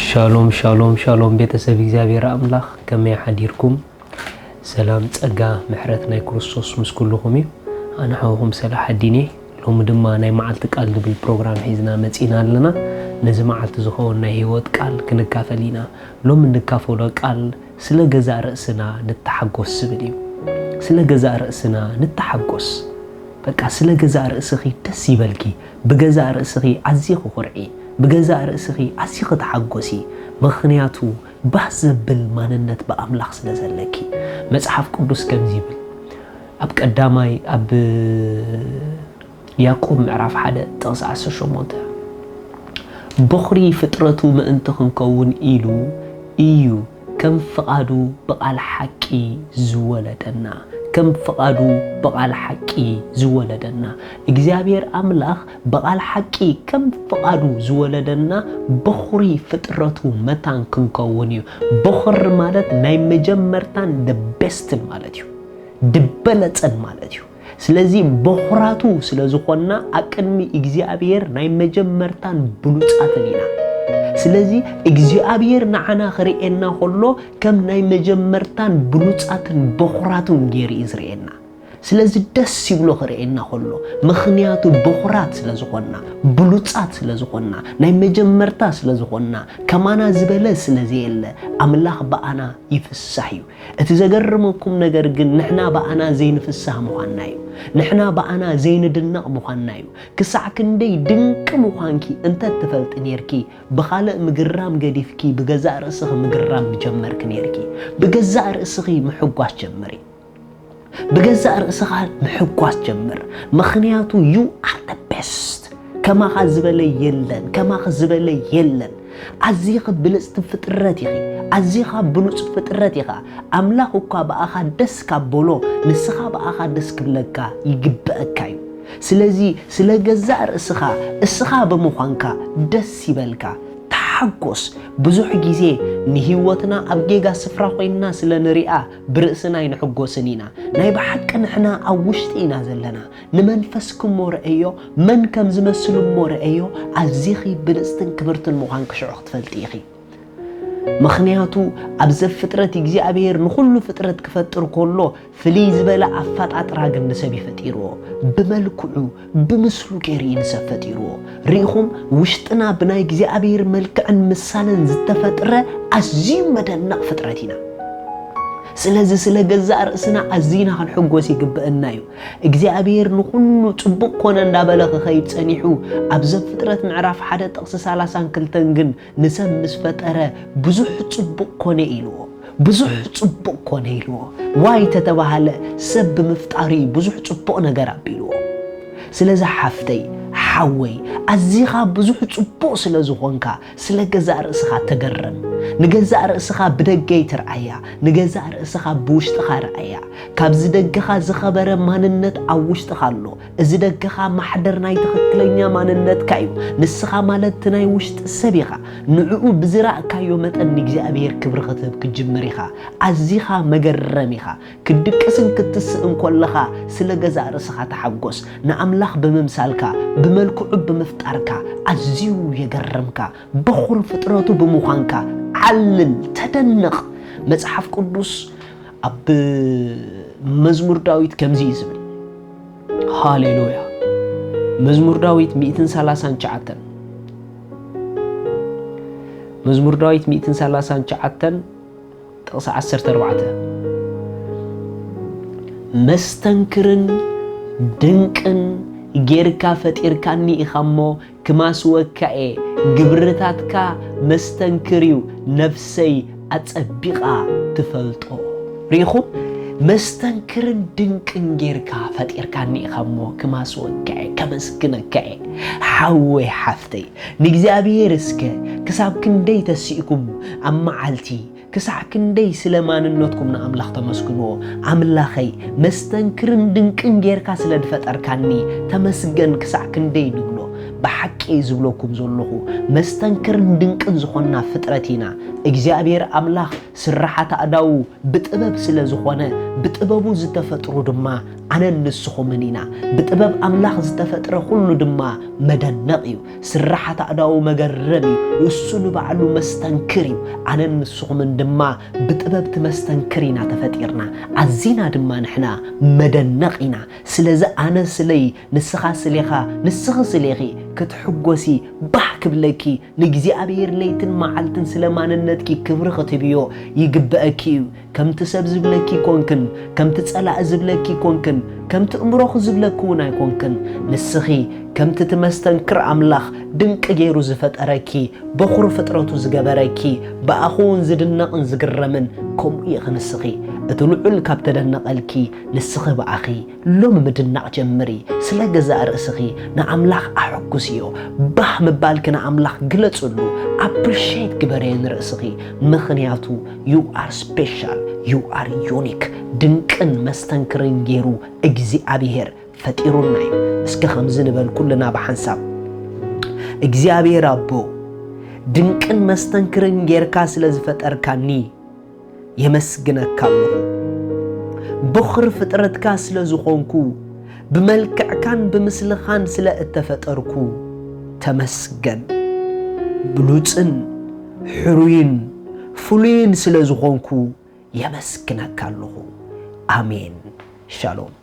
ሻሎም ሻሎም ሻሎም፣ ቤተሰብ እግዚኣብሔር ኣምላኽ፣ ከመይ ሓዲርኩም? ሰላም፣ ጸጋ፣ ምሕረት ናይ ክርስቶስ ምስ ኩልኹም እዩ። ኣነ ሓውኹም ሰላሕ ኣዲን እየ። ሎሚ ድማ ናይ መዓልቲ ቃል ዝብል ፕሮግራም ሒዝና መጺና ኣለና። ነዚ መዓልቲ ዝኸውን ናይ ህይወት ቃል ክንካፈል ኢና። ሎሚ እንካፈሎ ቃል ስለ ገዛእ ርእስና ንተሓጎስ ዝብል እዩ። ስለ ገዛእ ርእስና ንተሓጎስ። በቃ ስለ ገዛእ ርእስኺ ደስ ይበልኪ። ብገዛእ ርእስኺ ኣዚኺ ኩርዒ። ብገዛእ ርእስኺ ኣዚኺ ተሓጎሲ። ምኽንያቱ ባህ ዘብል ማንነት ብኣምላኽ ስለ ዘለኪ። መጽሓፍ ቅዱስ ከምዚ ይብል። ኣብ ቀዳማይ ኣብ ያዕቆብ ምዕራፍ ሓደ ጥቕሲ ዓሰርተ ሸሞንተ፣ በኹሪ ፍጥረቱ ምእንቲ ክንከውን ኢሉ እዩ ከም ፍቓዱ ብቓል ሓቂ ዝወለደና። ከም ፍቓዱ ብቓል ሓቂ ዝወለደና። እግዚኣብሔር ኣምላኽ ብቓል ሓቂ ከም ፍቓዱ ዝወለደና በኹሪ ፍጥረቱ መታን ክንከውን እዩ። በኹሪ ማለት ናይ መጀመርታን the best ን ማለት እዩ። ድበለጸን ማለት እዩ። ስለዚ በኹራቱ ስለ ዝኾንና፣ ኣቅድሚ እግዚኣብሔር ናይ መጀመርታን ብሉጻትን ኢና። ስለዚ እግዚኣብሔር ንዓና ክርእየና ከሎ፣ ከም ናይ መጀመርታን ብሉጻትን በኹራቱን ገይሩ እዩ ዝርእየና። ስለዚ ደስ ይብሎ ክርእየና ከሎ፣ ምኽንያቱ በኹራት ስለ ዝኾንና፣ ብሉጻት ስለ ዝኾንና፣ ናይ መጀመርታ ስለ ዝኾንና፣ ከማና ዝበለ ስለ ዘየለ፣ ኣምላኽ ብኣና ይፍሳህ እዩ። እቲ ዘገርመኩም ነገር ግን፣ ንሕና ብኣና ዘይንፍሳህ ምዃንና እዩ። ንሕና ብኣና ዘይንድነቕ ምዃንና እዩ። ክሳዕ ክንደይ ድንቂ ምዃንኪ እንተ ትፈልጢ ኔርኪ፣ ብኻልእ ምግራም ገዲፍኪ፣ ብገዛእ ርእስኺ ምግራም ምጀመርኪ ኔርኪ። ብገዛእ ርእስኺ ምሕጓስ ጀምሪ። ብገዛእ ርእስኻ ምሕጓስ ጀምር። ምኽንያቱ you are the best። ከማኻ ዝበለ የለን፣ ከማኺ ዝበለ የለን። ኣዚኺ ብልጽቲ ፍጥረት ኢኺ። ኣዚኻ ብሉጽ ፍጥረት ኢኻ። ኣምላኽ እኳ ብኣኻ ደስ ካብ በሎ፣ ንስኻ ብኣኻ ደስ ክብለካ ይግበኣካ እዩ። ስለዚ ስለ ገዛእ ርእስኻ፣ እስኻ ብምዃንካ ደስ ይበልካ፣ ተሓጎስ። ብዙሕ ግዜ ንህይወትና ኣብ ጌጋ ስፍራ ኮይንና ስለ ንሪኣ ብርእስና ኣይንሕጎስን ኢና። ናይ ብሓቂ ንሕና ኣብ ውሽጢ ኢና ዘለና። ንመንፈስኪ እሞ ርኣዮ፣ መን ከም ዝመስል እሞ ርኣዮ። ኣዚኺ ብልጽትን ክብርትን ምዃንኪ ሽዑ ክትፈልጢ ኢኺ። ምኽንያቱ ኣብ ዘፍጥረት እግዚኣብሔር ንኹሉ ፍጥረት ክፈጥር ከሎ ፍልይ ዝበለ ኣፈጣጥራ ግን ንሰብ እዩ ፈጢርዎ። ብመልክዑ ብምስሉ ገይሩ እዩ ንሰብ ፈጢርዎ። ርኢኹም፣ ውሽጥና ብናይ እግዚኣብሔር መልክዕን ምሳለን ዝተፈጥረ ኣዝዩ መደነቕ ፍጥረት ኢና። ስለዚ ስለ ገዛእ ርእስና ኣዚና ክንሕጎስ ይግብአና እዩ። እግዚኣብሔር ንኹሉ ጽቡቕ ኮነ እንዳበለ ክኸይድ ጸኒሑ፣ ኣብ ዘፍጥረት ምዕራፍ ሓደ ጥቕሲ ሰላሳን ክልተን ግን ንሰብ ምስ ፈጠረ ብዙሕ ጽቡቕ ኮነ ኢልዎ። ብዙሕ ጽቡቕ ኮነ ኢልዎ። ዋይ ተተባሃለ፣ ሰብ ብምፍጣሩ ብዙሕ ጽቡቕ ነገር ኣቢልዎ። ስለዚ ሓፍተይ፣ ሓወይ፣ ኣዚኻ ብዙሕ ጽቡቕ ስለ ዝኾንካ፣ ስለ ገዛእ ርእስኻ ተገረም። ንገዛእ ርእስኻ ብደገ ኣይትርኣያ፣ ንገዛእ ርእስኻ ብውሽጥኻ ርኣያ። ካብዚ ደገኻ ዝኸበረ ማንነት ኣብ ውሽጥኻ ኣሎ። እዚ ደገኻ ማሕደር ናይ ትኽክለኛ ማንነትካ እዩ። ንስኻ ማለት እቲ ናይ ውሽጢ ሰብ ኢኻ። ንዕኡ ብዝረኣካዮ መጠን ንእግዚኣብሔር ክብሪ ክትህብ ክትጅምር ኢኻ። ኣዚኻ መገረም ኢኻ። ክትድቅስን ክትስእን ከለኻ ስለ ገዛእ ርእስኻ ተሓጎስ። ንኣምላኽ ብምምሳልካ፣ ብመልክዑ ብምፍጣርካ ኣዝዩ የገርምካ። በኹር ፍጥረቱ ብምዃንካ ዓልል፣ ተደነቕ። መጽሓፍ ቅዱስ ኣብ መዝሙር ዳዊት ከምዚ እዩ ዝብል። ሃሌሉያ። መዝሙር ዳዊት ሚእትን ሰላሳን ትሽዓተን፣ መዝሙር ዳዊት ሚእትን ሰላሳን ትሽዓተን ጥቕሲ ዓሰርተ ኣርባዕተ፣ መስተንክርን ድንቅን ጌርካ ፈጢርካኒ ኢኻ እሞ፣ ክማስወካ እየ። ግብርታትካ መስተንክር እዩ፣ ነፍሰይ ኣጸቢቓ ትፈልጦ። ርኢኹም? መስተንክርን ድንቅን ጌርካ ፈጢርካኒ ኢኻ እሞ፣ ክማስወካ እየ፣ ከመስግነካ እየ። ሓወይ ሓፍተይ፣ ንእግዚኣብሔር እስከ ክሳብ ክንደይ ተሲእኩም ኣብ መዓልቲ፣ ክሳዕ ክንደይ ስለ ማንነትኩም ንኣምላኽ ተመስግንዎ። ኣምላኸይ፣ መስተንክርን ድንቅን ጌርካ ስለ ዝፈጠርካኒ ተመስገን ክሳዕ ክንደይ ንብሎ። ብሓቂ ዝብለኩም ዘለኹ፣ መስተንክርን ድንቅን ዝኾንና ፍጥረት ኢና። እግዚኣብሔር ኣምላኽ ስርሓት ኣእዳዉ ብጥበብ ስለ ዝኾነ፣ ብጥበቡ ዝተፈጥሩ ድማ ኣነን ንስኹምን ኢና። ብጥበብ ኣምላኽ ዝተፈጥረ ኩሉ ድማ መደነቕ እዩ። ስርሓት ኣእዳዉ መገረም እዩ። እሱ ንባዕሉ መስተንክር እዩ። ኣነን ንስኹምን ድማ ብጥበብ ትመስተንክር ኢና ተፈጢርና። ኣዚና ድማ ንሕና መደነቕ ኢና። ስለዚ ኣነ ስለይ፣ ንስኻ ስሌኻ፣ ንስኺ ስሌኺ ክትሕጎሲ፣ ባህ ክብለኪ፣ ንእግዚኣብሔር ለይትን መዓልትን ስለ ማንነትኪ ክብሪ ክትብዮ ይግበአኪ እዩ። ከምቲ ሰብ ዝብለኪ ኮንክን፣ ከምቲ ጸላኢ ዝብለኪ ኮንክን፣ ከምቲ እምሮኺ ዝብለኪ እውን ኣይኮንክን። ንስኺ ከምቲ እቲ መስተንክር ኣምላኽ ድንቂ ገይሩ ዝፈጠረኪ፣ በኹሪ ፍጥረቱ ዝገበረኪ፣ ብኣኺ እውን ዝድነቕን ዝግረምን ከምኡ ኢኺ ንስኺ። እቲ ልዑል ካብ ተደነቐልኪ፣ ንስኺ ብኣኺ ሎሚ ምድናቕ ጀምሪ። ስለ ገዛእ ርእስኺ ንኣምላኽ ኣሐጉስዮ። ባህ ምባልኪ ንኣምላኽ ግለጽሉ። ኣፕሪሼት ግበርዮ ንርእስኺ። ምኽንያቱ you are special, you are unique። ድንቅን መስተንክርን ገይሩ እግዚኣብሔር ፈጢሩና እዩ። እስከ ከምዚ ንበል ኩልና ብሓንሳብ፣ እግዚኣብሔር ኣቦ፣ ድንቅን መስተንክርን ጌርካ ስለ ዝፈጠርካኒ የመስግነካ ኣለኹ። በኹሪ ፍጥረትካ ስለ ዝኾንኩ፣ ብመልክዕካን ብምስልኻን ስለ እተፈጠርኩ ተመስገን። ብሉጽን ሕሩይን ፍሉይን ስለ ዝኾንኩ የመስግነካ ኣለኹ። ኣሜን። ሻሎም።